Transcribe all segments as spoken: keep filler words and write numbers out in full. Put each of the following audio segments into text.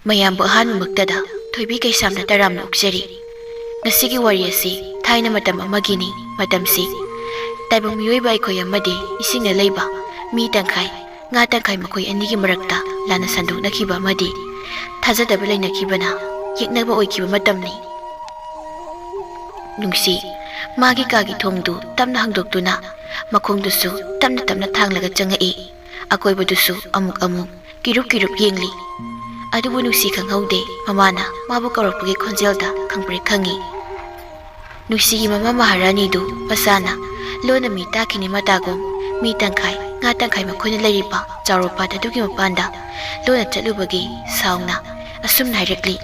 ꯃꯌꯥꯝꯕꯨ ꯑꯍꯥꯟꯕꯃꯛꯇꯗ ꯊꯣꯏꯕꯤ ꯀꯩꯁꯥꯝꯅ ꯇꯔꯥꯝꯅ ꯑꯣꯛꯆꯔꯤ꯫ ꯉꯁꯤꯒꯤ ꯋꯥꯔꯤ ꯑꯁꯤ ꯊꯥꯏꯅ ꯃꯇꯝ ꯑꯃꯒꯤꯅꯤ꯫ ꯃꯇꯝꯁꯤ ꯇꯥꯏꯕꯪ ꯃꯤꯑꯣꯏꯕ ꯑꯩꯈꯣꯏ ꯑꯃꯗꯤ ꯏꯁꯤꯡꯅ ꯂꯩꯕ ꯃꯤ ꯇꯪꯈꯥꯏ, ꯉꯥ ꯇꯪꯈꯥꯏ ꯃꯈꯣꯏ ꯑꯅꯤꯒꯤ ꯃꯔꯛꯇ ꯂꯥꯟꯅ ꯁꯟꯗꯣꯛꯅꯈꯤꯕ ꯑꯃꯗꯤ ꯊꯥꯖꯗꯕ ꯂꯩꯅꯈꯤꯕꯅ ꯌꯦꯛꯅꯕ ꯑꯣꯏꯈꯤꯕ ꯃꯇꯝꯅꯤ꯫ ꯅꯨꯡꯁꯤ ꯃꯥꯒꯤ ꯀꯥꯒꯤ ꯊꯣꯡꯗꯨ ꯇꯞꯅ ꯍꯥꯡꯗꯣꯛꯇꯨꯅ ꯃꯈꯣꯡꯗꯨꯁꯨ ꯇꯞꯅ ꯇꯞꯅ ꯊꯥꯡꯂꯒ ꯆꯪꯉꯛꯏ꯫ ꯑꯀꯣꯏꯕꯗꯨꯁꯨ ꯑꯃꯨꯛ ꯑꯃꯨꯛ ꯀꯤꯔꯨꯞ ꯀꯤꯔꯨꯞ ꯌꯦꯡꯂꯤ꯫ ꯑꯗꯨꯕꯨ ꯅꯨꯡꯁꯤ ꯈꯪꯍꯧꯗꯦ, ꯃꯃꯥꯅ ꯃꯥꯕꯨ ꯀꯧꯔꯛꯄꯒꯤ ꯈꯣꯟꯖꯦꯜꯗ ꯈꯪꯄ꯭ꯔꯦꯛ ꯈꯪꯉꯤ꯫ ꯅꯨꯡꯁꯤꯒꯤ ꯃꯃꯥ ꯃꯍꯥꯔꯥꯅꯤꯗꯨ ꯃꯁꯥꯅ ꯂꯣꯟꯅ ꯃꯤ ꯇꯥꯈꯤꯅꯤ ꯃꯇꯥꯒꯨꯝ ꯃꯤ ꯇꯪꯈꯥꯏ, ꯉꯥ ꯇꯪꯈꯥꯏ ꯃꯈꯣꯏꯅ ꯂꯩꯔꯤꯕ ꯆꯥꯎꯔꯧ ꯄꯥꯠ ꯑꯗꯨꯒꯤ ꯃꯄꯥꯟꯗ ꯂꯣꯟꯅ ꯆꯠꯂꯨꯕꯒꯤ ꯁꯥꯎꯅ ꯑꯁꯨꯝꯅ ꯍꯥꯏꯔꯛꯂꯤ,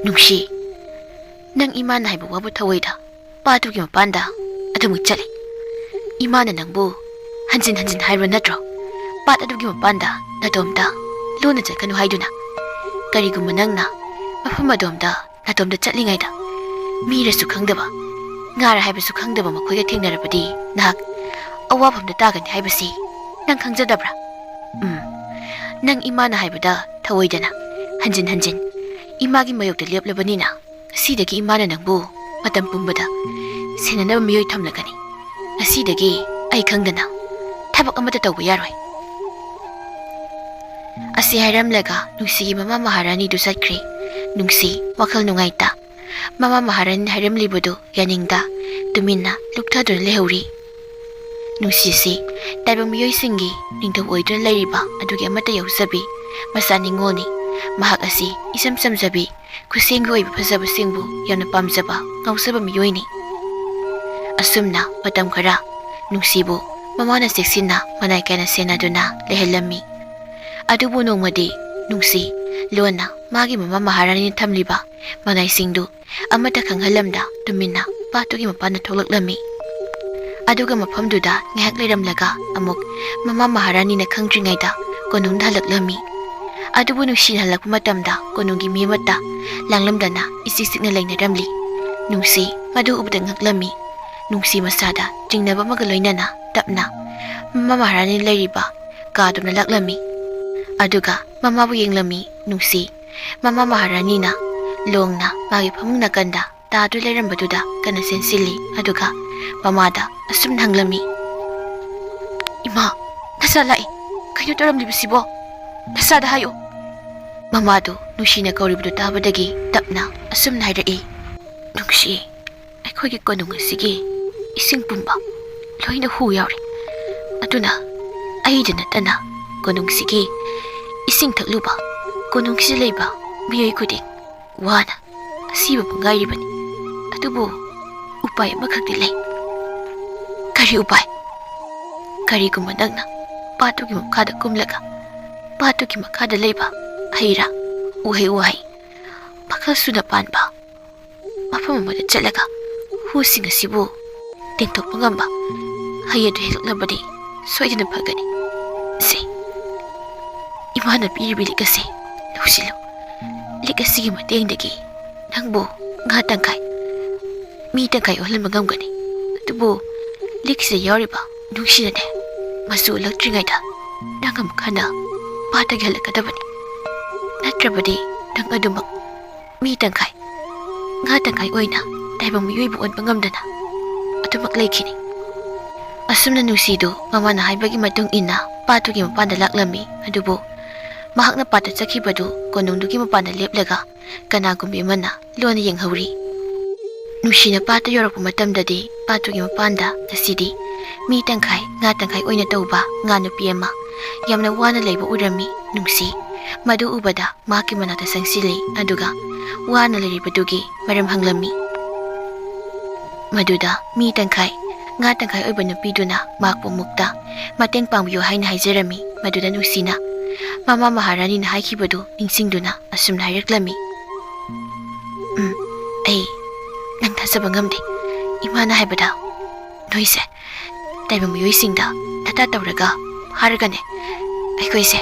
"ꯅꯨꯡꯁꯤ, ꯅꯪ ꯏꯃꯥꯅ ꯍꯥꯏꯕ ꯋꯥꯕꯨ ꯊꯧꯑꯣꯏꯗ ꯄꯥꯠꯇꯨꯒꯤ ꯃꯄꯥꯟꯗ ꯑꯗꯨꯃꯨꯛ ꯆꯠꯂꯤ꯫ ꯏꯃꯥꯅ ꯅꯪꯕꯨ ꯍꯟꯖꯤꯟ ꯍꯟꯖꯤꯟ ꯍꯥꯏꯕ ꯅꯠꯇ꯭ꯔꯣ? ꯄꯥꯠ ꯑꯗꯨꯒꯤ ꯃꯄꯥꯟꯗ ꯅꯇꯣꯝꯇ ꯂꯣꯟꯅ ꯆꯠꯀꯅꯨ ꯍꯥꯏꯗꯨꯅ꯫ ꯀꯔꯤꯒꯨꯝꯕ ꯅꯪꯅ ꯃꯐꯝ ꯑꯗꯣꯝꯗ ꯅꯇꯣꯝꯇ ꯆꯠꯂꯤꯉꯩꯗ ꯃꯤꯔꯁꯨ ꯈꯪꯗꯕ, ꯉꯥꯔ ꯍꯥꯏꯕꯁꯨ ꯈꯪꯗꯕ ꯃꯈꯣꯏꯒ ꯊꯦꯡꯅꯔꯕꯗꯤ ꯅꯍꯥꯛ ꯑꯋꯥꯐꯝꯗ ꯇꯥꯒꯅꯤ ꯍꯥꯏꯕꯁꯤ ꯅꯪ ꯈꯪꯖꯗꯕ꯭ꯔꯥ? ꯎꯝ, ꯅꯪ ꯏꯃꯥꯅ ꯍꯥꯏꯕꯗ ꯊꯧꯑꯣꯏꯗꯅ ꯍꯟꯖꯤꯟ ꯍꯟꯖꯤꯟ ꯏꯃꯥꯒꯤ ꯃꯥꯌꯣꯛꯇ ꯂꯦꯞꯂꯕꯅꯤꯅ ꯉꯁꯤꯗꯒꯤ ꯏꯃꯥꯅ ꯅꯪꯕꯨ ꯃꯇꯝ ꯄꯨꯝꯕꯗ ꯁꯦꯟꯅꯅꯕ ꯃꯤꯑꯣꯏ ꯊꯝꯂꯒꯅꯤ꯫ ꯉꯁꯤꯗꯒꯤ ꯑꯩ ꯈꯪꯗꯅ ꯊꯕꯛ ꯑꯃꯠꯇ ꯇꯧꯕ ꯌꯥꯔꯣꯏ꯫" ꯑꯁꯤ ꯍꯥꯏꯔꯝꯂꯒ ꯅꯨꯡꯁꯤꯒꯤ ꯃꯃꯥ ꯃꯍꯥꯔꯥꯅꯤꯗꯨ ꯆꯠꯈ꯭ꯔꯦ꯫ ꯅꯨꯡꯁꯤ ꯋꯥꯈꯜ ꯅꯨꯡꯉꯥꯏꯇ ꯃꯃꯥ ꯃꯍꯥꯔꯥꯅꯤꯅ ꯍꯥꯏꯔꯝꯂꯤꯕꯗꯨ ꯌꯥꯅꯤꯡꯗ ꯇꯨꯃꯤꯟꯅ ꯂꯨꯞꯊꯗꯨꯅ ꯂꯩꯍꯧꯔꯤ꯫ ꯅꯨꯡꯁꯤꯁꯤ ꯇꯥꯏꯕꯪ ꯃꯤꯑꯣꯏꯁꯤꯡꯒꯤ ꯅꯤꯡꯊꯧ ꯑꯣꯏꯗꯨꯅ ꯂꯩꯔꯤꯕ ꯑꯗꯨꯒꯤ ꯑꯃꯠꯇ ꯌꯥꯎꯖꯕꯤ ꯃꯆꯥ ꯅꯤꯉꯣꯜꯅꯤ꯫ ꯃꯍꯥꯛ ꯑꯁꯤ ꯏꯆꯝ ꯆꯝꯖꯕꯤ, ꯈꯨꯠꯁꯦꯝꯒꯤ ꯑꯣꯏꯕ ꯐꯖꯕꯁꯤꯡꯕꯨ ꯌꯥꯝꯅ ꯄꯥꯝꯖꯕ, ꯉꯥꯎꯖꯕ ꯃꯤꯑꯣꯏꯅꯤ꯫ ꯑꯁꯨꯝꯅ ꯃꯇꯝ ꯈꯔ ꯅꯨꯡꯁꯤꯕꯨ ꯃꯃꯥꯅ ꯆꯦꯛꯁꯤꯟꯅ ꯃꯅꯥꯏ ꯀꯌꯥꯅ ꯁꯦꯟꯅꯗꯨꯅ ꯂꯩꯍꯜꯂꯝꯃꯤ꯫ ꯑꯗꯨꯕꯨ ꯅꯣꯡꯃꯗꯤ ꯅꯨꯡꯁꯤ ꯂꯣꯟꯅ ꯃꯥꯒꯤ ꯃꯃꯥ ꯃꯍꯥꯔꯥꯅꯤꯅ ꯊꯝꯂꯤꯕ ꯃꯅꯥꯏꯁꯤꯡꯗꯨ ꯑꯃꯠꯇ ꯈꯪꯍꯜꯂꯝꯗ ꯇꯨꯃꯤꯟꯅ ꯄꯥꯠꯇꯨꯒꯤ ꯃꯄꯥꯟꯗ ꯊꯣꯛꯂꯛꯂꯝꯃꯤ꯫ ꯑꯗꯨꯒ ꯃꯐꯝꯗꯨꯗ ꯉꯥꯏꯍꯥꯛ ꯂꯩꯔꯝꯂꯒ ꯑꯃꯨꯛ ꯃꯃꯥ ꯃꯍꯥꯔꯥꯅꯤꯅ ꯈꯪꯗ꯭ꯔꯤꯉꯩꯗ ꯀꯣꯅꯨꯡꯗ ꯍꯜꯂꯛꯂꯝꯃꯤ꯫ ꯑꯗꯨꯕꯨ ꯅꯨꯡꯁꯤꯅ ꯍꯜꯂꯛꯄ ꯃꯇꯝꯗ ꯀꯣꯅꯨꯡꯒꯤ ꯃꯤ ꯑꯃꯠꯇ ꯂꯥꯡꯂꯝꯗꯅ ꯏꯆꯤꯛ ꯆꯤꯛꯅ ꯂꯩꯅꯔꯝꯂꯤ꯫ ꯅꯨꯡꯁꯤ ꯃꯗꯨ ꯎꯕꯗ ꯉꯛꯂꯝꯃꯤ꯫ ꯅꯨꯡꯁꯤ ꯃꯁꯥꯗ ꯆꯤꯡꯅꯕ ꯑꯃꯒ ꯂꯣꯏꯅꯅ ꯇꯞꯅ ꯃꯃꯥ ꯃꯍꯥꯔꯥꯅꯤ ꯂꯩꯔꯤꯕ ꯀꯥꯗꯨꯅ ꯂꯥꯛꯂꯝꯃꯤ꯫ ꯑꯗꯨꯒ ꯃꯃꯥꯕꯨ ꯌꯦꯡꯂꯝꯃꯤ ꯅꯨꯡꯁꯤ꯫ ꯃꯃꯥ ꯃꯍꯥꯔꯥꯅꯤꯅ ꯂꯣꯡꯅ ꯃꯥꯒꯤ ꯐꯃꯨꯡ ꯅꯥꯀꯟꯗ ꯇꯥꯗꯨ ꯂꯩꯔꯝꯕꯗꯨꯗ ꯀꯟꯅ ꯆꯦꯟꯁꯤꯜꯂꯤ꯫ ꯑꯗꯨꯒ ꯃꯃꯥꯗ ꯑꯁꯨꯝꯅ ꯍꯪꯂꯝꯃꯤ, "ꯏꯃꯥ, ꯅꯆꯥ ꯂꯥꯛꯑꯦ꯫ ꯀꯩꯅꯣ ꯇꯧꯔꯝꯂꯤꯕꯁꯤꯕꯣ? ꯅꯆꯥꯗ ꯍꯥꯏꯌꯨ꯫" ꯃꯃꯥꯗꯨ ꯅꯨꯡꯁꯤꯅ ꯀꯧꯔꯤꯕꯗꯨ ꯇꯥꯕꯗꯒꯤ ꯇꯞꯅ ꯑꯁꯨꯝꯅ ꯍꯥꯏꯔꯛꯏ, "ꯅꯨꯡꯁꯤ, ꯑꯩꯈꯣꯏꯒꯤ ꯀꯣꯅꯨꯡ ꯑꯁꯤꯒꯤ ꯏꯁꯤꯡ ꯄꯨꯝꯕ ꯂꯣꯏꯅ ꯍꯨ ꯌꯥꯎꯔꯦ꯫ ꯑꯗꯨꯅ ꯑꯩꯗ ꯅꯠꯇꯅ ꯀꯣꯅꯨꯡꯁꯤꯒꯤ ꯏꯁꯤꯡ ꯊꯛꯂꯨꯕ, ꯀꯣꯅꯨꯡꯁꯤꯗ ꯂꯩꯕ ꯃꯤꯑꯣꯏ ꯈꯨꯗꯤꯡ ꯋꯥꯅ ꯑꯁꯤꯕꯕꯨ ꯉꯥꯏꯔꯤꯕꯅꯤ꯫ ꯑꯗꯨꯕꯨ ꯎꯄꯥꯏ ꯑꯃꯈꯛꯇꯤ ꯂꯩ꯫" "ꯀꯔꯤ ꯎꯄꯥꯏ?" "ꯀꯔꯤꯒꯨꯝꯕ ꯅꯪꯅ ꯄꯥꯠꯇꯨꯒꯤ ꯃꯈꯥꯗ ꯀꯨꯝꯂꯒ ꯄꯥꯠꯇꯨꯒꯤ ꯃꯈꯥꯗ ꯂꯩꯕ ꯍꯩ ꯔꯥ, ꯎꯍꯩ ꯋꯥꯍꯩ ꯃꯈꯜ ꯁꯨꯅ ꯄꯥꯟꯕ ꯃꯐꯝ ꯑꯃꯗ ꯆꯠꯂꯒ ꯍꯨꯁꯤꯡ ꯑꯁꯤꯕꯨ ꯇꯦꯡꯊꯣꯛꯄ ꯉꯝꯕ ꯍꯩ ꯑꯗꯨ ꯍꯦꯛꯂꯛꯂꯕꯗꯤ ꯁꯣꯏꯗꯅ ꯐꯒꯅꯤ꯫ ꯁꯦ, ꯏꯃꯥꯅ ꯄꯤꯔꯤꯕ ꯂꯤꯛ ꯑꯁꯤ ꯂꯧꯁꯤꯜꯂꯨ꯫ ꯂꯤꯛ ꯑꯁꯤꯒꯤ ꯃꯇꯦꯡꯗꯒꯤ ꯅꯪꯕꯨ ꯉꯥ ꯇꯪꯈꯥꯏ, ꯃꯤ ꯇꯪꯈꯥꯏ ꯑꯣꯜꯍꯟꯕ ꯉꯝꯒꯅꯤ꯫ ꯑꯗꯨꯕꯨ ꯂꯤꯛꯁꯤꯗ ꯌꯥꯎꯔꯤꯕ ꯅꯨꯡꯁꯤꯅꯅꯦ, ꯃꯆꯨ ꯑꯣꯜꯂꯛꯇ꯭ꯔꯤꯉꯩꯗ ꯅꯪ ꯑꯃꯨꯛ ꯍꯟꯅ ꯄꯥꯠꯇꯒꯤ ꯍꯜꯂꯛꯀꯗꯕꯅꯤ꯫ ꯅꯠꯇ꯭ꯔꯕꯗꯤ ꯅꯪ ꯑꯗꯨꯃꯛ ꯃꯤ ꯇꯪꯈꯥꯏ, ꯉꯥ ꯇꯪꯈꯥꯏ ꯑꯣꯏꯅ ꯇꯥꯏꯕꯪ ꯃꯤꯑꯣꯏꯕ ꯑꯣꯟꯕ ꯉꯝꯗꯅ ꯑꯗꯨꯃꯛ ꯂꯩꯈꯤꯅꯤ꯫" ꯑꯁꯨꯝꯅ ꯅꯨꯡꯁꯤꯗꯨ ꯃꯃꯥꯅ ꯍꯥꯏꯕꯒꯤ ꯃꯇꯨꯡ ꯏꯟꯅ ꯄꯥꯠꯇꯨꯒꯤ ꯃꯄꯥꯟꯗ ꯂꯥꯛꯂꯝꯃꯤ꯫ ꯑꯗꯨꯕꯨ ꯃꯍꯥꯛꯅ ꯄꯥꯠꯇ ꯆꯠꯈꯤꯕꯗꯨ ꯀꯣꯅꯨꯡꯗꯨꯒꯤ ꯃꯄꯥꯟꯗ ꯂꯦꯞꯂꯒ ꯀꯅꯥꯒꯨꯝꯕꯤ ꯑꯃꯅ ꯂꯣꯟꯅ ꯌꯦꯡꯍꯧꯔꯤ꯫ ꯅꯨꯡꯁꯤꯅ ꯄꯥꯠꯇ ꯌꯧꯔꯛꯄ ꯃꯇꯝꯗꯗꯤ ꯄꯥꯠꯇꯨꯒꯤ ꯃꯄꯥꯟꯗ ꯉꯁꯤꯗꯤ ꯃꯤ ꯇꯪꯈꯥꯏ, ꯉꯥ ꯇꯪꯈꯥꯏ ꯑꯣꯏꯅ ꯇꯧꯕ ꯉꯥ ꯅꯨꯄꯤ ꯑꯃ ꯌꯥꯝꯅ ꯋꯥꯅ ꯂꯩꯕ ꯎꯔꯝꯃꯤ꯫ ꯅꯨꯡꯁꯤ ꯃꯗꯨ ꯎꯕꯗ ꯃꯍꯥꯛꯀꯤ ꯃꯅꯥꯛꯇ ꯆꯪꯁꯤꯜꯂꯤ, ꯑꯗꯨꯒ ꯋꯥꯅ ꯂꯩꯔꯤꯕꯗꯨꯒꯤ ꯃꯔꯝ ꯍꯪꯂꯝꯃꯤ꯫ ꯃꯗꯨꯗ ꯃꯤ ꯇꯪꯈꯥꯏ, ꯉꯥ ꯇꯪꯈꯥꯏ ꯑꯣꯏꯕ ꯅꯨꯄꯤꯗꯨꯅ ꯃꯍꯥꯛꯄꯨ ꯑꯃꯨꯛꯇ ꯃꯇꯦꯡ ꯄꯥꯡꯕꯤꯌꯨ ꯍꯥꯏꯅ ꯍꯥꯏꯖꯔꯝꯃꯤ꯫ ꯃꯗꯨꯗ ꯅꯨꯡꯁꯤꯅ ꯃꯃꯥ ꯃꯍꯥꯔꯥꯅꯤꯅ ꯍꯥꯏꯈꯤꯕꯗꯨ ꯅꯤꯡꯁꯤꯡꯗꯨꯅ ꯑꯁꯨꯝꯅ ꯍꯥꯏꯔꯛꯂꯝꯃꯤ, "ꯎꯝ, ꯑꯩ ꯅꯪ ꯊꯥꯖꯕ ꯉꯝꯗꯦ꯫ ꯏꯃꯥꯅ ꯍꯥꯏꯕꯗ ꯅꯣꯏꯁꯦ ꯇꯥꯏꯕꯪ ꯃꯤꯑꯣꯏꯁꯤꯡꯗ ꯅꯇꯥ ꯇꯧꯔꯒ ꯐꯥꯔꯒꯅꯦ, ꯑꯩꯈꯣꯏꯁꯦ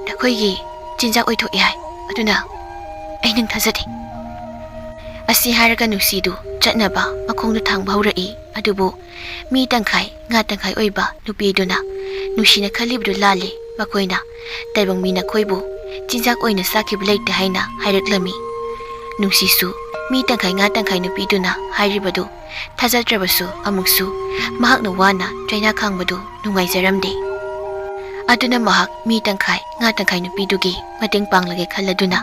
ꯅꯈꯣꯏꯒꯤ ꯆꯤꯟꯖꯥꯛ ꯑꯣꯏꯊꯣꯛꯑꯦ ꯍꯥꯏ꯫ ꯑꯗꯨꯅ ꯑꯩ ꯅꯪ ꯊꯥꯖꯗꯦ꯫" ꯑꯁꯤ ꯍꯥꯏꯔꯒ ꯅꯨꯡꯁꯤꯗꯨ ꯆꯠꯅꯕ ꯃꯈꯣꯡꯗꯨ ꯊꯥꯡꯕ ꯍꯧꯔꯛꯏ꯫ ꯑꯗꯨꯕꯨ ꯃꯤ ꯇꯪꯈꯥꯏ, ꯉꯥ ꯇꯪꯈꯥꯏ ꯑꯣꯏꯕ ꯅꯨꯄꯤꯗꯨꯅ ꯅꯨꯡꯁꯤꯅ ꯈꯜꯂꯤꯕꯗꯨ ꯂꯥꯜꯂꯦ꯫ ꯃꯈꯣꯏꯅ "ꯇꯥꯏꯕꯪ ꯃꯤ ꯅꯈꯣꯏꯕꯨ ꯆꯤꯟꯖꯥꯛ ꯑꯣꯏꯅ ꯆꯥꯈꯤꯕ ꯂꯩꯇꯦ" ꯍꯥꯏꯅ ꯍꯥꯏꯔꯛꯂꯝꯃꯤ꯫ ꯅꯨꯡꯁꯤꯁꯨ ꯃꯤ ꯇꯪꯈꯥꯏ ꯉꯥ ꯇꯪꯈꯥꯏ ꯅꯨꯄꯤꯗꯨꯅ ꯍꯥꯏꯔꯤꯕꯗꯨ ꯊꯥꯖꯗ꯭ꯔꯕꯁꯨ, ꯑꯃꯨꯛꯁꯨ ꯃꯍꯥꯛꯅ ꯋꯥꯅ ꯆꯩꯅꯥ ꯈꯥꯡꯕꯗꯨ ꯅꯨꯡꯉꯥꯏꯖꯔꯝꯗꯦ꯫ ꯑꯗꯨꯅ ꯃꯍꯥꯛ ꯃꯤ ꯇꯪꯈꯥꯏ ꯉꯥ ꯇꯪꯈꯥꯏ ꯅꯨꯄꯤꯗꯨꯒꯤ ꯃꯇꯦꯡ ꯄꯥꯡꯂꯒꯦ ꯈꯜꯂꯗꯨꯅ,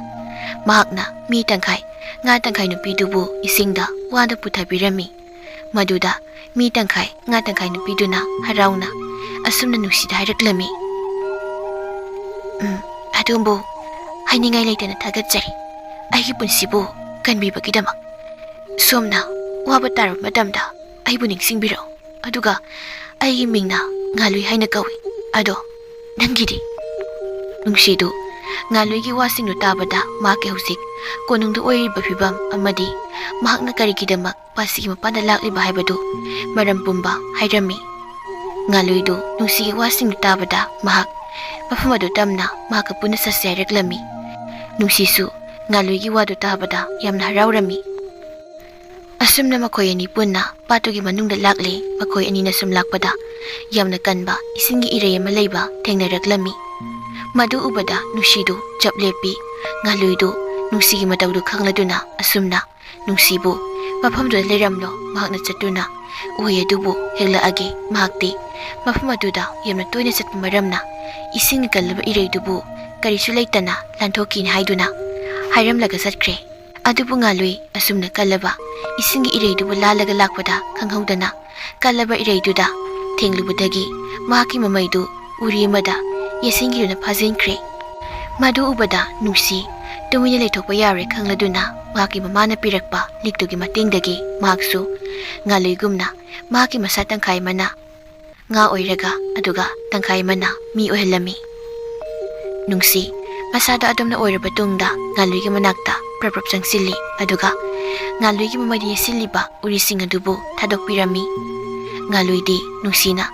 ꯃꯍꯥꯛꯅ ꯃꯤ ꯇꯪꯈꯥꯏ ꯉꯥ ꯇꯪꯈꯥꯏ ꯅꯨꯄꯤꯗꯨꯕꯨ ꯏꯁꯤꯡꯗ ꯋꯥꯅ ꯄꯨꯊꯕꯤꯔꯝꯃꯤ꯫ ꯃꯗꯨꯗ ꯃꯤ ꯇꯪꯈꯥꯏ ꯉꯥ ꯇꯪꯈꯥꯏ ꯅꯨꯄꯤꯗꯨꯅ ꯍꯔꯥꯎꯅ ꯑꯁꯨꯝꯅ ꯅꯨꯡꯁꯤꯗ ꯍꯥꯏꯔꯛꯂꯝꯃꯤ, "ꯎꯝ, ꯑꯗꯣꯝꯕꯨ ꯍꯥꯏꯅꯤꯡꯉꯥꯏ ꯂꯩꯇꯅ ꯊꯥꯒꯠꯆꯔꯤ꯫ ꯑꯩꯒꯤ ꯄꯨꯟꯁꯤꯕꯨ ꯀꯟꯕꯤꯕꯒꯤꯗꯃꯛ꯫ ꯁꯣꯝꯅ ꯋꯥꯕ ꯇꯥꯔꯕ ꯃꯇꯝꯗ ꯑꯩꯕꯨ ꯅꯤꯡꯁꯤꯡꯕꯤꯔꯛꯎ꯫ ꯑꯗꯨꯒ ꯑꯩꯒꯤ ꯃꯤꯡꯅ ꯉꯥꯂꯨꯏ ꯍꯥꯏꯅ ꯀꯧꯏ꯫ ꯑꯗꯣ ꯅꯪꯒꯤꯗꯤ?" ꯅꯨꯡꯁꯤꯗꯨ ꯉꯥꯂꯨꯏꯒꯤ ꯋꯥꯁꯤꯡꯗꯨ ꯇꯥꯕꯗ ꯃꯍꯥꯛꯀꯤ ꯍꯧꯖꯤꯛ ꯀꯣꯅꯨꯡꯗ ꯑꯣꯏꯔꯤꯕ ꯐꯤꯕꯝ ꯑꯃꯗꯤ ꯃꯍꯥꯛꯅ ꯀꯔꯤꯒꯤꯗꯃꯛ ꯄꯥꯠꯁꯤꯒꯤ ꯃꯄꯥꯟꯗ ꯂꯥꯛꯂꯤꯕ ꯍꯥꯏꯕꯗꯨ ꯃꯔꯝ ꯄꯨꯝꯕ ꯍꯥꯏꯔꯝꯃꯤ꯫ ꯉꯥꯂꯨꯏꯗꯨ ꯅꯨꯡꯁꯤꯒꯤ ꯋꯥꯁꯤꯡꯗꯨ ꯇꯥꯕꯗ ꯃꯍꯥꯛ ꯃꯐꯝ ꯑꯗꯨ ꯇꯝꯅ ꯃꯍꯥꯛꯀ ꯄꯨꯟꯅ ꯆꯠꯁꯤ ꯍꯥꯏꯔꯛꯂꯝꯃꯤ꯫ ꯅꯨꯡꯁꯤꯁꯨ ꯉꯥꯂꯨꯏꯒꯤ ꯋꯥꯗꯨ ꯇꯥꯕꯗ ꯌꯥꯝꯅ ꯍꯔꯥꯎꯔꯝꯃꯤ꯫ ꯑꯁꯨꯝꯅ ꯃꯈꯣꯏ ꯑꯅꯤ ꯄꯨꯟꯅ ꯄꯥꯠꯇꯨꯒꯤ ꯃꯅꯨꯡꯗ ꯂꯥꯛꯂꯦ꯫ ꯃꯈꯣꯏ ꯑꯅꯤꯅ ꯁꯨꯝ ꯂꯥꯛꯄꯗ ꯌꯥꯝꯅ ꯀꯟꯕ ꯏꯁꯤꯡꯒꯤ ꯏꯔꯩ ꯑꯃ ꯂꯩꯕ ꯊꯦꯡꯅꯔꯛꯂꯝꯃꯤ꯫ ꯃꯗꯨ ꯎꯕꯗ ꯅꯨꯡꯁꯤꯗꯨ ꯆꯞ ꯂꯦꯞꯄꯤ꯫ ꯉꯥꯂꯨꯏꯗꯨ ꯅꯨꯡꯁꯤꯒꯤ ꯃꯇꯧꯗꯨ ꯈꯪꯂꯗꯨꯅ ꯑꯁꯨꯝꯅ ꯅꯨꯡꯁꯤꯕꯨ "ꯃꯐꯝꯗꯨꯗ ꯂꯩꯔꯝꯂꯣ, ꯃꯍꯥꯛꯅ ꯆꯠꯇꯨꯅ ꯎꯍꯩ ꯑꯗꯨꯕꯨ ꯍꯦꯛꯂꯛꯑꯒꯦ꯫ ꯃꯍꯥꯛꯇꯤ ꯃꯐꯝ ꯑꯗꯨꯗ ꯌꯥꯝꯅ ꯇꯣꯏꯅ ꯆꯠꯄ ꯃꯔꯝꯅ ꯏꯁꯤꯡꯅ ꯀꯜꯂꯕ ꯏꯔꯩꯗꯨꯕꯨ ꯀꯔꯤꯁꯨ ꯂꯩꯇꯅ ꯂꯥꯟꯊꯣꯛꯈꯤꯅꯤ" ꯍꯥꯏꯗꯨꯅ ꯍꯥꯏꯔꯝꯂꯒ ꯆꯠꯈ꯭ꯔꯦ꯫ ꯑꯗꯨꯕꯨ ꯉꯥꯂꯨꯏ ꯑꯁꯨꯝꯅ ꯀꯜꯂꯕ ꯏꯁꯤꯡꯒꯤ ꯏꯔꯩꯗꯨꯕꯨ ꯂꯥꯜꯂꯒ ꯂꯥꯛꯄꯗ ꯈꯪꯍꯧꯗꯅ ꯀꯜꯂꯕ ꯏꯔꯩꯗꯨꯗ ꯊꯦꯡꯂꯨꯕꯗꯒꯤ ꯃꯍꯥꯛꯀꯤ ꯃꯃꯩꯗꯨ ꯎꯔꯤ ꯑꯃꯗ ꯌꯦꯠꯁꯤꯟꯈꯤꯗꯨꯅ ꯐꯥꯖꯤꯟꯈ꯭ꯔꯦ꯫ ꯃꯗꯨ ꯎꯕꯗ ꯅꯨꯡꯁꯤ ꯇꯨꯃꯤꯟꯅ ꯂꯩꯊꯣꯛꯄ ꯌꯥꯔꯣꯏ ꯈꯪꯂꯗꯨꯅ ꯃꯍꯥꯛꯀꯤ ꯃꯃꯥꯅ ꯄꯤꯔꯛꯄ ꯂꯤꯛꯇꯨꯒꯤ ꯃꯇꯦꯡꯗꯒꯤ ꯃꯍꯥꯛꯁꯨ ꯉꯥꯂꯨꯏꯒꯨꯝꯅ ꯃꯍꯥꯛꯀꯤ ꯃꯁꯥ ꯇꯪꯈꯥꯏ ꯑꯃꯅ ꯉꯥ ꯑꯣꯏꯔꯒ ꯑꯗꯨꯒ ꯇꯪꯈꯥꯏ ꯑꯃꯅ ꯃꯤ ꯑꯣꯏꯍꯜꯂꯝꯃꯤ꯫ ꯅꯨꯡꯁꯤ ꯃꯁꯥꯗ ꯑꯗꯨꯝꯅ ꯑꯣꯏꯔꯕ ꯇꯨꯡꯗ ꯉꯥꯂꯨꯏꯒꯤ ꯃꯅꯥꯛꯇ ꯄ꯭ꯔꯞ ꯄ꯭ꯔꯞ ꯆꯪꯁꯤꯜꯂꯤ, ꯑꯗꯨꯒ ꯉꯥꯂꯨꯏꯒꯤ ꯃꯃꯩꯗ ꯌꯦꯠꯁꯤꯜꯂꯤꯕ ꯎꯔꯤꯁꯤꯡ ꯑꯗꯨꯕꯨ ꯊꯥꯗꯣꯛꯄꯤꯔꯝꯃꯤ꯫ ꯉꯥꯂꯨꯏꯗꯤ ꯅꯨꯡꯁꯤꯅ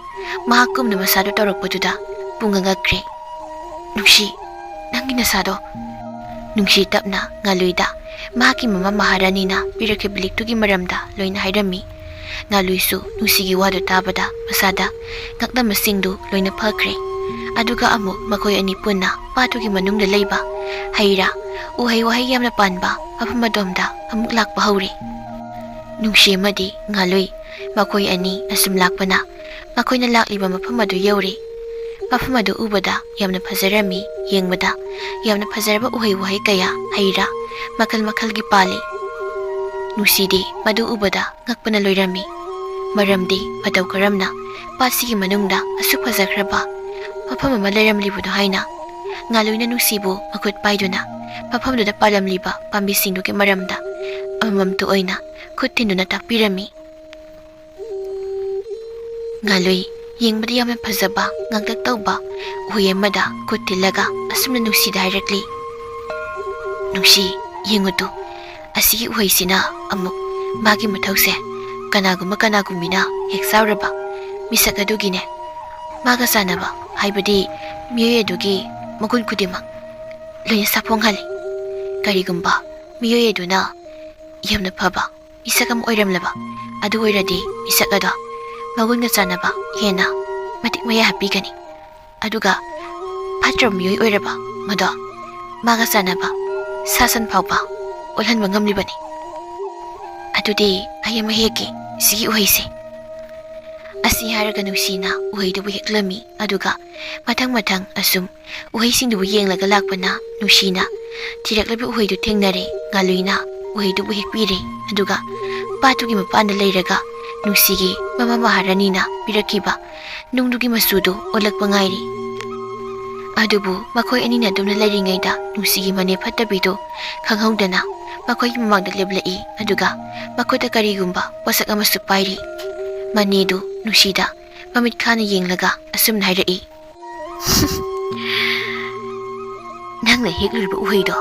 ꯃꯍꯥꯛꯀꯨꯝꯅ ꯃꯁꯥꯗꯨ ꯇꯧꯔꯛꯄꯗꯨꯗ ꯄꯨꯡꯉꯛ ꯉꯛꯈ꯭ꯔꯦ꯫ "ꯅꯨꯡꯁꯤ, ꯅꯪꯒꯤ ꯅꯁꯥꯗꯣ?" ꯅꯨꯡꯁꯤ ꯇꯞꯅ ꯉꯥꯂꯨꯏꯗ ꯃꯍꯥꯛꯀꯤ ꯃꯃꯥ ꯃꯍꯥꯔꯥꯅꯤꯅ ꯄꯤꯔꯛꯈꯤꯕ ꯂꯤꯛꯇꯨꯒꯤ ꯃꯔꯝꯗ ꯂꯣꯏꯅ ꯍꯥꯏꯔꯝꯃꯤ꯫ ꯉꯥꯂꯨꯏꯁꯨ ꯅꯨꯡꯁꯤꯒꯤ ꯋꯥꯗꯨ ꯇꯥꯕꯗ ꯃꯁꯥꯗ ꯉꯛꯂꯝꯕꯁꯤꯡꯗꯨ ꯂꯣꯏꯅ ꯐꯈ꯭ꯔꯦ꯫ ꯑꯗꯨꯒ ꯑꯃꯨꯛ ꯃꯈꯣꯏ ꯑꯅꯤ ꯄꯨꯟꯅ ꯄꯥꯠꯇꯨꯒꯤ ꯃꯅꯨꯡꯗ ꯂꯩꯕ ꯍꯩ ꯔꯥ, ꯎꯍꯩ ꯋꯥꯍꯩ ꯌꯥꯝꯅ ꯄꯥꯟꯕ ꯃꯐꯝ ꯑꯗꯣꯝꯗ ꯑꯃꯨꯛ ꯂꯥꯛꯄ ꯍꯧꯔꯦ꯫ ꯅꯨꯡꯁꯤ ꯑꯃꯗꯤ ꯉꯥꯂꯨꯏ ꯃꯈꯣꯏ ꯑꯅꯤ ꯑꯁꯨꯝ ꯂꯥꯛꯄꯅ ꯃꯈꯣꯏꯅ ꯂꯥꯛꯂꯤꯕ ꯃꯐꯝ ꯑꯗꯨ ꯌꯧꯔꯦ꯫ ꯃꯐꯝ ꯑꯗꯨ ꯎꯕꯗ ꯌꯥꯝꯅ ꯐꯖꯔꯝꯃꯤ꯫ ꯌꯦꯡꯕꯗ ꯌꯥꯝꯅ ꯐꯖꯔꯕ ꯎꯍꯩ ꯋꯥꯍꯩ ꯀꯌꯥ, ꯍꯩ ꯔꯥ ꯃꯈꯜ ꯃꯈꯜꯒꯤ ꯄꯥꯜꯂꯤ꯫ ꯅꯨꯡꯁꯤꯗꯤ ꯃꯗꯨ ꯎꯕꯗ ꯉꯛꯄꯅ ꯂꯣꯏꯔꯝꯃꯤ꯫ ꯃꯔꯝꯗꯤ ꯃꯇꯧ ꯀꯔꯝꯅ ꯄꯥꯠꯁꯤꯒꯤ ꯃꯅꯨꯡꯗ ꯑꯁꯨꯛ ꯐꯖꯈ꯭ꯔꯕ ꯃꯐꯝ ꯑꯃ ꯂꯩꯔꯝꯂꯤꯕꯅꯣ ꯍꯥꯏꯅ ꯉꯥꯂꯨꯏꯅ ꯅꯨꯡꯁꯤꯕꯨ ꯃꯈꯨꯠ ꯄꯥꯏꯗꯨꯅ ꯃꯐꯝꯗꯨꯗ ꯄꯥꯜꯂꯝꯂꯤꯕ ꯄꯥꯝꯕꯤꯁꯤꯡꯗꯨꯒꯤ ꯃꯔꯝꯗ ꯑꯃꯃꯝꯇ ꯑꯣꯏꯅ ꯈꯨꯠ ꯊꯤꯟꯗꯨꯅ ꯇꯥꯛꯄꯤꯔꯝꯃꯤ꯫ ꯉꯥꯂꯨꯏ, ꯌꯦꯡꯕꯗ ꯌꯥꯝꯅ ꯐꯖꯕ, ꯉꯥꯡꯇꯛ ꯇꯧꯕ ꯎꯍꯩ ꯑꯃꯗ ꯈꯨꯠ ꯊꯤꯜꯂꯒ ꯑꯁꯨꯝꯅ ꯅꯨꯡꯁꯤꯗ ꯍꯥꯏꯔꯛꯂꯤ, "ꯅꯨꯡꯁꯤ, ꯌꯦꯡꯉꯨ ꯇꯨ, ꯑꯁꯤꯒꯤ ꯎꯍꯩꯁꯤꯅ ꯑꯃꯨꯛ ꯃꯥꯒꯤ ꯃꯊꯧꯁꯦ ꯀꯅꯥꯒꯨꯝꯕ ꯀꯅꯥꯒꯨꯝꯕꯤꯅ ꯍꯦꯛ ꯆꯥꯎꯔꯕ ꯃꯤꯁꯛ ꯑꯗꯨꯒꯤꯅꯦ, ꯃꯥꯒ ꯆꯥꯟꯅꯕ, ꯍꯥꯏꯕꯗꯤ ꯃꯤꯑꯣꯏ ꯑꯗꯨꯒꯤ ꯃꯒꯨꯟ ꯈꯨꯗꯤꯡꯃꯛ ꯂꯣꯏꯅ ꯁꯥꯐꯣꯡꯍꯜꯂꯤ꯫ ꯀꯔꯤꯒꯨꯝꯕ ꯃꯤꯑꯣꯏ ꯑꯗꯨꯅ ꯌꯥꯝꯅ ꯐꯕ ꯃꯤꯁꯛ ꯑꯃ ꯑꯣꯏꯔꯝꯂꯕ ꯑꯗꯨ ꯑꯣꯏꯔꯗꯤ ꯃꯤꯁꯛ ꯑꯗꯣ ꯃꯒꯨꯟꯒ ꯆꯥꯟꯅꯕ ꯍꯦꯟꯅ ꯃꯇꯤꯛ ꯃꯌꯥꯏ ꯍꯥꯞꯄꯤꯒꯅꯤ꯫ ꯑꯗꯨꯒ ꯐꯠꯇ꯭ꯔꯕ ꯃꯤꯑꯣꯏ ꯑꯣꯏꯔꯕ ꯃꯗꯣ ꯃꯥꯒ ꯆꯥꯟꯅꯕ ꯁꯥ ꯁꯟ ꯐꯥꯎꯕ ꯑꯣꯜꯍꯟꯕ ꯉꯝꯂꯤꯕꯅꯤ꯫ ꯑꯗꯨꯗꯤ ꯑꯩ ꯑꯃ ꯍꯦꯛꯀꯦ ꯁꯤꯒꯤ ꯎꯍꯩꯁꯦ"꯫ ꯑꯁꯤ ꯍꯥꯏꯔꯒ ꯅꯨꯡꯁꯤꯅ ꯎꯍꯩꯗꯨꯕꯨ ꯍꯦꯛꯂꯝꯃꯤ꯫ ꯑꯗꯨꯒ ꯃꯊꯪ ꯃꯊꯪ ꯑꯁꯨꯝ ꯎꯍꯩꯁꯤꯡꯗꯨꯕꯨ ꯌꯦꯡꯂꯒ ꯂꯥꯛꯄꯅ ꯅꯨꯡꯁꯤꯅ ꯊꯤꯔꯛꯂꯕ ꯎꯍꯩꯗꯨ ꯊꯦꯡꯅꯔꯦ꯫ ꯉꯥꯂꯨꯏꯅ ꯎꯍꯩꯗꯨꯕꯨ ꯍꯦꯛꯄꯤꯔꯦ꯫ ꯑꯗꯨꯒ ꯄꯥꯠꯇꯨꯒꯤ ꯃꯄꯥꯟꯗ ꯂꯩꯔꯒ ꯅꯨꯡꯁꯤꯒꯤ ꯃꯃꯥ ꯃꯍꯥꯔꯥꯅꯤꯅ ꯄꯤꯔꯛꯈꯤꯕ ꯅꯨꯡꯗꯨꯒꯤ ꯃꯆꯨꯗꯨ ꯑꯣꯜꯂꯛꯄ ꯉꯥꯏꯔꯤ꯫ ꯑꯗꯨꯕꯨ ꯃꯈꯣꯏ ꯑꯅꯤꯅ ꯑꯗꯨꯝꯅ ꯂꯩꯔꯤꯉꯩꯗ ꯅꯨꯡꯁꯤꯒꯤ ꯃꯅꯦ ꯐꯠꯇꯕꯤꯗꯨ ꯈꯪꯍꯧꯗꯅ ꯃꯈꯣꯏꯒꯤ ꯃꯃꯥꯡꯗ ꯂꯦꯞꯂꯛꯏ꯫ ꯑꯗꯨꯒ ꯃꯈꯨꯠꯇ ꯀꯔꯤꯒꯨꯝꯕ ꯄꯣꯠꯁꯛ ꯑꯃꯁꯨ ꯄꯥꯏꯔꯤ꯫ ꯃꯅꯦꯗꯨ ꯅꯨꯡꯁꯤꯗ ꯃꯃꯤꯠ ꯈꯥꯅ ꯌꯦꯡꯂꯒ ꯑꯁꯨꯝꯅ ꯍꯥꯏꯔꯛꯏ, "ꯅꯪꯅ ꯍꯦꯛꯂꯨꯔꯤꯕ ꯎꯍꯩꯗꯣ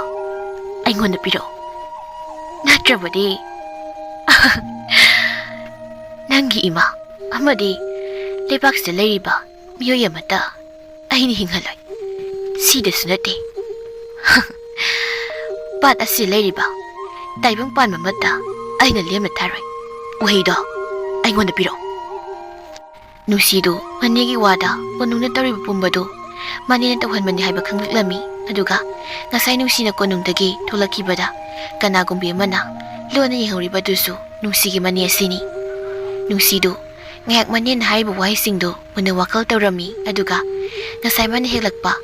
ꯑꯩꯉꯣꯟꯗ ꯄꯤꯔꯛꯎ꯫ ꯅꯠꯇ꯭ꯔꯕꯗꯤ ꯅꯪꯒꯤ ꯏꯃꯥ ꯑꯃꯗꯤ ꯂꯩꯕꯥꯛꯁꯤꯗ ꯂꯩꯔꯤꯕ ꯃꯤꯑꯣꯏ ꯑꯃꯠꯇ ꯑꯩꯅ ꯍꯤꯡꯍꯜꯂꯣꯏ꯫ ꯁꯤꯗꯁꯨ ꯅꯠꯇꯦ, ꯄꯥꯠ ꯑꯁꯤ ꯂꯩꯔꯤꯕ ꯇꯥꯏꯕꯪ ꯄꯥꯟꯕ ꯑꯃꯠꯇ ꯑꯩꯅ ꯂꯦꯝꯅ ꯊꯥꯔꯣꯏ꯫ ꯎꯍꯩꯗꯣ ꯑꯩꯉꯣꯟꯗ ꯄꯤꯔꯛꯑꯣ꯫ ꯅꯨꯡꯁꯤꯗꯨ ꯃꯅꯦꯒꯤ ꯋꯥꯗ ꯀꯣꯅꯨꯡꯗ ꯇꯧꯔꯤꯕ ꯄꯨꯝꯕꯗꯨ ꯃꯅꯦꯅ ꯇꯧꯍꯟꯕꯅꯤ ꯍꯥꯏꯕ ꯈꯪꯂꯛꯂꯝꯃꯤ꯫ ꯑꯗꯨꯒ ꯉꯁꯥꯏ ꯅꯨꯡꯁꯤꯅ ꯀꯣꯅꯨꯡꯗꯒꯤ ꯊꯣꯛꯂꯛꯈꯤꯕꯗ ꯀꯅꯥꯒꯨꯝꯕꯤ ꯑꯃꯅ ꯂꯣꯟꯅ ꯌꯦꯡꯍꯧꯔꯤꯕꯗꯨꯁꯨ ꯅꯨꯡꯁꯤꯒꯤ ꯃꯅꯦ ꯑꯁꯤꯅꯤ꯫ ꯅꯨꯡꯁꯤꯗꯨ ꯉꯥꯏꯍꯥꯛ ꯃꯅꯦꯅ ꯍꯥꯏꯔꯤꯕ ꯋꯥꯍꯩꯁꯤꯡꯗꯨ ꯃꯨꯟꯅ ꯋꯥꯈꯜ ꯇꯧꯔꯝꯃꯤ꯫ ꯑꯗꯨꯒ ꯉꯁꯥꯏ ꯃꯥꯅ ꯍꯦꯛꯂꯛꯄ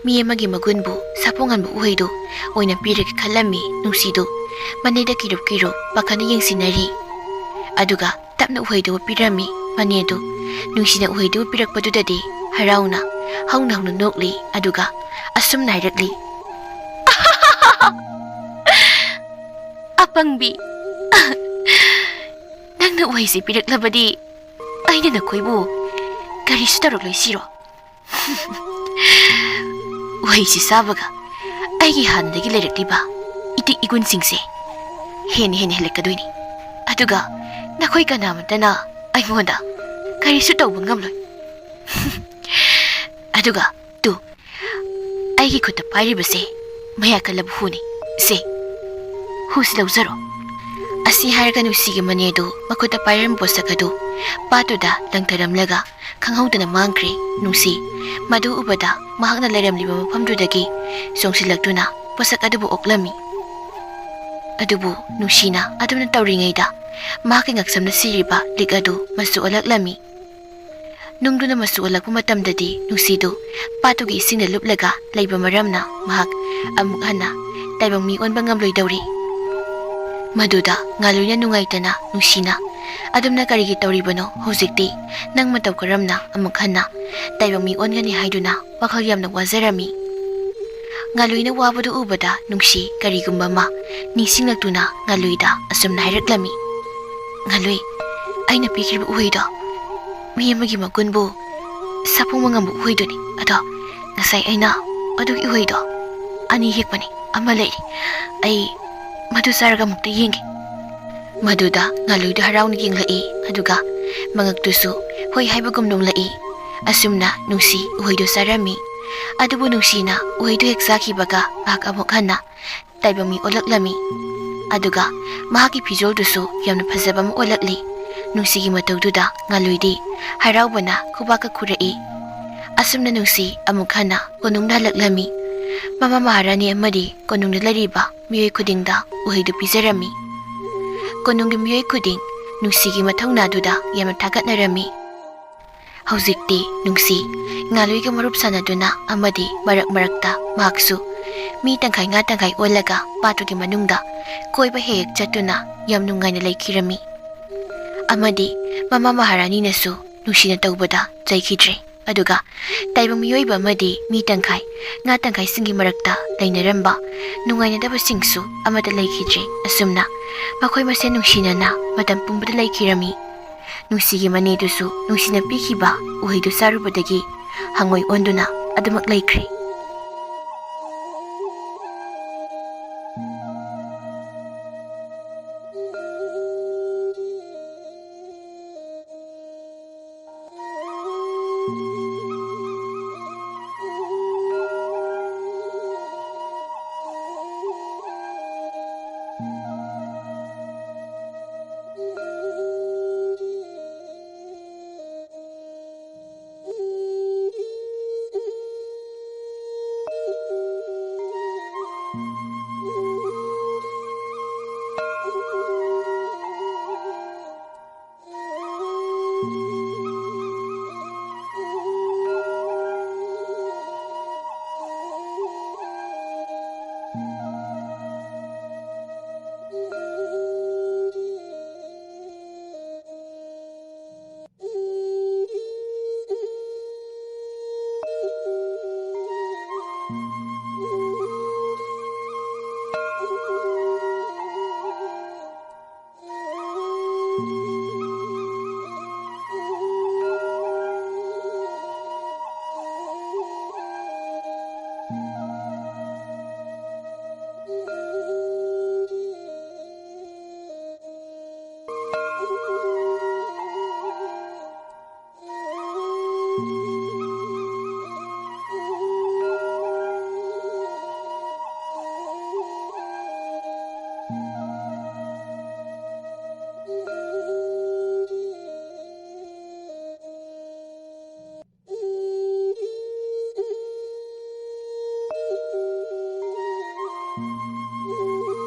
ꯃꯤ ꯑꯃꯒꯤ ꯃꯒꯨꯟꯕꯨ ꯁꯥꯐꯣꯡꯍꯟꯕ ꯎꯍꯩꯗꯨ ꯑꯣꯏꯅ ꯄꯤꯔꯒꯦ ꯈꯜꯂꯝꯃꯤ꯫ ꯅꯨꯡꯁꯤꯗꯨ ꯃꯅꯦꯗ ꯀꯤꯔꯨꯞ ꯀꯤꯔꯨꯞ ꯄꯥꯈꯠꯅ ꯌꯦꯡꯁꯤꯟꯅꯔꯤ꯫ ꯑꯗꯨꯒ ꯇꯞꯅ ꯎꯍꯩꯗꯨ ꯄꯤꯔꯝꯃꯤ꯫ ꯃꯅꯦꯗꯨ ꯅꯨꯡꯁꯤꯅ ꯎꯍꯩꯗꯨ ꯄꯤꯔꯛꯄꯗꯨꯗꯗꯤ ꯍꯔꯥꯎꯅ ꯍꯧꯅ ꯍꯧꯅ ꯅꯣꯛꯂꯤ꯫ ꯑꯗꯨꯒ ꯑꯁꯨꯝꯅ ꯍꯥꯏꯔꯛꯂꯤ, "ꯑꯄꯪꯕꯤ, ꯅꯪꯅ ꯎꯍꯩꯁꯦ ꯄꯤꯔꯛꯂꯕꯗꯤ ꯑꯩꯅ ꯅꯈꯣꯏꯕꯨ ꯀꯔꯤꯁꯨ ꯇꯧꯔꯛꯂꯣꯏ ꯁꯤꯔꯣ?" "ꯎꯍꯩꯁꯤ ꯆꯥꯕꯒ ꯑꯩꯒꯤ ꯍꯥꯟꯅꯗꯒꯤ ꯂꯩꯔꯛꯂꯤꯕ ꯏꯇꯤꯛ ꯏꯒꯨꯟꯁꯤꯡꯁꯦ ꯍꯦꯟꯅ ꯍꯦꯟꯅ ꯍꯦꯜꯂꯛꯀꯗꯣꯏꯅꯤ꯫ ꯑꯗꯨꯒ ꯅꯈꯣꯏ ꯀꯅꯥꯃꯠꯇꯅ ꯑꯩꯉꯣꯟꯗ ꯀꯔꯤꯁꯨ ꯇꯧꯕ ꯉꯝꯂꯣꯏ꯫ ꯑꯗꯨꯒ ꯇꯨ, ꯑꯩꯒꯤ ꯈꯨꯠꯇ ꯄꯥꯏꯔꯤꯕꯁꯦ ꯃꯌꯥ ꯀꯜꯂꯕ ꯍꯨꯅꯤ꯫ ꯁꯦ, ꯍꯨꯁꯤ ꯂꯧꯖꯔꯣ꯫" ꯑꯁꯤ ꯍꯥꯏꯔꯒ ꯅꯨꯡꯁꯤꯒꯤ ꯃꯅꯦꯗꯨ ꯃꯈꯨꯠꯇ ꯄꯥꯏꯔꯝꯕ ꯄꯣꯠꯁꯛ ꯑꯗꯨ ꯄꯥꯠꯇꯨꯗ ꯂꯪꯊꯔꯝꯂꯒ ꯈꯪꯍꯧꯗꯅ ꯃꯥꯡꯈ꯭ꯔꯦ꯫ ꯅꯨꯡꯁꯤ ꯃꯗꯨ ꯎꯕꯗ ꯃꯍꯥꯛꯅ ꯂꯩꯔꯝꯂꯤꯕ ꯃꯐꯝꯗꯨꯗꯒꯤ ꯆꯣꯡꯁꯤꯜꯂꯛꯇꯨꯅ ꯄꯣꯠꯁꯛ ꯑꯗꯨꯕꯨ ꯑꯣꯛꯂꯝꯃꯤ꯫ ꯑꯗꯨꯕꯨ ꯅꯨꯡꯁꯤꯅ ꯑꯗꯨꯝꯅ ꯇꯧꯔꯤꯉꯩꯗ ꯃꯍꯥꯛꯀꯤ ꯉꯛꯁꯝꯗ ꯁꯤꯔꯤꯕ ꯂꯤꯛ ꯑꯗꯨ ꯃꯆꯨ ꯑꯣꯜꯂꯛꯂꯝꯃꯤ꯫ ꯅꯨꯡꯗꯨꯅ ꯃꯆꯨ ꯑꯣꯜꯂꯛꯄ ꯃꯇꯝꯗꯗꯤ ꯅꯨꯡꯁꯤꯗꯨ ꯄꯥꯠꯇꯨꯒꯤ ꯏꯁꯤꯡꯗ ꯂꯨꯞꯂꯒ ꯂꯩꯕ ꯃꯔꯝꯅ ꯃꯍꯥꯛ ꯑꯃꯨꯛ ꯍꯟꯅ ꯇꯥꯏꯕꯪ ꯃꯤ ꯑꯣꯟꯕ ꯉꯝꯂꯣꯏꯗꯧꯔꯤ꯫ ꯃꯗꯨꯗ ꯉꯥꯂꯣꯏꯅ ꯅꯨꯡꯉꯥꯏꯇꯅ ꯅꯨꯡꯁꯤꯅ, "ꯑꯗꯨꯝꯅ ꯀꯔꯤꯒꯤ ꯇꯧꯔꯤꯕꯅꯣ? ꯍꯧꯖꯤꯛꯇꯤ ꯅꯪ ꯃꯇꯧ ꯀꯔꯝꯅ ꯑꯃꯨꯛ ꯍꯟꯅ ꯇꯥꯏꯕꯪ ꯃꯤ ꯑꯣꯟꯒꯅꯤ?" ꯍꯥꯏꯗꯨꯅ ꯋꯥꯈꯜ ꯌꯥꯝꯅ ꯋꯥꯖꯔꯝꯃꯤ꯫ ꯉꯥꯂꯣꯏꯅ ꯋꯥꯕꯗꯨ ꯎꯕꯗ ꯅꯨꯡꯁꯤ ꯀꯔꯤꯒꯨꯝꯕ ꯑꯃ ꯅꯤꯡꯁꯤꯡꯂꯛꯇꯨꯅ ꯉꯥꯂꯣꯏꯗ ꯑꯁꯨꯝꯅ ꯍꯥꯏꯔꯛꯂꯝꯃꯤ, "ꯉꯥꯂꯣꯏ, ꯑꯩꯅ ꯄꯤꯈ꯭ꯔꯤꯕ ꯎꯍꯩꯗꯣ ꯃꯤ ꯑꯃꯒꯤ ꯃꯒꯨꯟꯕꯨ ꯁꯥꯐꯣꯡꯕ ꯉꯝꯕ ꯎꯍꯩꯗꯨꯅꯤ꯫ ꯑꯗꯣ ꯉꯁꯥꯏ ꯑꯩꯅ ꯑꯗꯨꯒꯤ ꯎꯍꯩꯗꯣ ꯑꯅꯤ ꯍꯦꯛꯄꯅꯤ, ꯑꯃ ꯂꯩꯔꯤ꯫ ꯑꯩ ꯃꯗꯨ ꯆꯥꯔꯒ ꯑꯃꯨꯛꯇ ꯌꯦꯡꯒꯦ꯫" ꯃꯗꯨꯗ ꯉꯥꯂꯣꯏꯗꯨ ꯍꯔꯥꯎꯅ ꯌꯦꯡꯂꯛꯏ꯫ ꯑꯗꯨꯒ ꯃꯉꯛꯇꯨꯁꯨ ꯍꯣꯏ ꯍꯥꯏꯕꯒꯨꯝ ꯅꯣꯡꯂꯛꯏ꯫ ꯑꯁꯨꯝꯅ ꯅꯨꯡꯁꯤ ꯎꯍꯩꯗꯨ ꯆꯥꯔꯝꯃꯤ꯫ ꯑꯗꯨꯕꯨ ꯅꯨꯡꯁꯤꯅ ꯎꯍꯩꯗꯨ ꯍꯦꯛ ꯆꯥꯈꯤꯕꯒ ꯃꯍꯥꯛ ꯑꯃꯨꯛ ꯍꯟꯅ ꯇꯥꯏꯕꯪ ꯃꯤ ꯑꯣꯜꯂꯛꯂꯝꯃꯤ꯫ ꯑꯗꯨꯒ ꯃꯍꯥꯛꯀꯤ ꯐꯤꯖꯣꯜꯗꯨꯁꯨ ꯌꯥꯝꯅ ꯐꯖꯕ ꯑꯃ ꯑꯣꯜꯂꯛꯂꯤ꯫ ꯅꯨꯡꯁꯤꯒꯤ ꯃꯇꯧꯗꯨꯗ ꯉꯥꯂꯣꯏꯗꯤ ꯍꯔꯥꯎꯕꯅ ꯈꯨꯕꯥꯛꯀ ꯈꯨꯔꯛꯏ꯫ ꯑꯁꯨꯝꯅ ꯅꯨꯡꯁꯤ ꯑꯃꯨꯛ ꯍꯟꯅ ꯀꯣꯅꯨꯡꯗ ꯍꯜꯂꯛꯂꯝꯃꯤ꯫ ꯃꯃꯥ ꯃꯍꯥꯔꯥꯅꯤ ꯑꯃꯗꯤ ꯀꯣꯅꯨꯡꯗ ꯂꯩꯔꯤꯕ ꯃꯤꯑꯣꯏ ꯈꯨꯗꯤꯡꯗ ꯎꯍꯩꯗꯨ ꯄꯤꯖꯔꯝꯃꯤ꯫ ꯀꯣꯅꯨꯡꯒꯤ ꯃꯤꯑꯣꯏ ꯈꯨꯗꯤꯡ ꯅꯨꯡꯁꯤꯒꯤ ꯃꯊꯧꯅꯥꯗꯨꯗ ꯌꯥꯝꯅ ꯊꯥꯒꯠꯅꯔꯝꯃꯤ꯫ ꯍꯧꯖꯤꯛꯇꯤ ꯅꯨꯡꯁꯤ ꯉꯥꯂꯣꯏꯒ ꯃꯔꯨꯞ ꯁꯥꯟꯅꯗꯨꯅ ꯑꯃꯗꯤ ꯃꯔꯛ ꯃꯔꯛꯇ ꯃꯍꯥꯛꯁꯨ ꯃꯤ ꯇꯪꯈꯥꯏ ꯉꯥ ꯇꯪꯈꯥꯏ ꯑꯣꯜꯂꯒ ꯄꯥꯠꯇꯨꯒꯤ ꯃꯅꯨꯡꯗ ꯀꯣꯏꯕ ꯍꯦꯛ ꯍꯦꯛ ꯆꯠꯇꯨꯅ ꯌꯥꯝ ꯅꯨꯡꯉꯥꯏꯅ ꯂꯩꯈꯤꯔꯝꯃꯤ꯫ ꯑꯃꯗꯤ ꯃꯃꯥ ꯃꯍꯥꯔꯥꯅꯤꯅꯁꯨ ꯅꯨꯡꯁꯤꯅ ꯇꯧꯕꯗ ꯆꯩꯈꯤꯗ꯭ꯔꯦ꯫ ꯑꯗꯨꯒ ꯇꯥꯏꯕꯪ ꯃꯤꯑꯣꯏꯕ ꯑꯃꯗꯤ ꯃꯤ ꯇꯪꯈꯥꯏ, ꯉꯥ ꯇꯪꯈꯥꯏꯁꯤꯡꯒꯤ ꯃꯔꯛꯇ ꯂꯩꯅꯔꯝꯕ ꯅꯨꯡꯉꯥꯏꯅꯗꯕꯁꯤꯡꯁꯨ ꯑꯃꯠꯇ ꯂꯩꯈꯤꯗ꯭ꯔꯦ꯫ ꯑꯁꯨꯝꯅ ꯃꯈꯣꯏ ꯃꯁꯦꯟ ꯅꯨꯡꯁꯤꯅꯅ ꯃꯇꯝ ꯄꯨꯝꯕꯗ ꯂꯩꯈꯤꯔꯝꯃꯤ꯫ ꯅꯨꯡꯁꯤꯒꯤ ꯃꯅꯦꯗꯨꯁꯨ ꯅꯨꯡꯁꯤꯅ ꯄꯤꯈꯤꯕ ꯎꯍꯩꯗꯨ ꯆꯥꯔꯨꯕꯗꯒꯤ ꯍꯪꯉꯣꯏ ꯑꯣꯟꯗꯨꯅ ꯑꯗꯨꯃꯛ ꯂꯩꯈ꯭ꯔꯦ꯫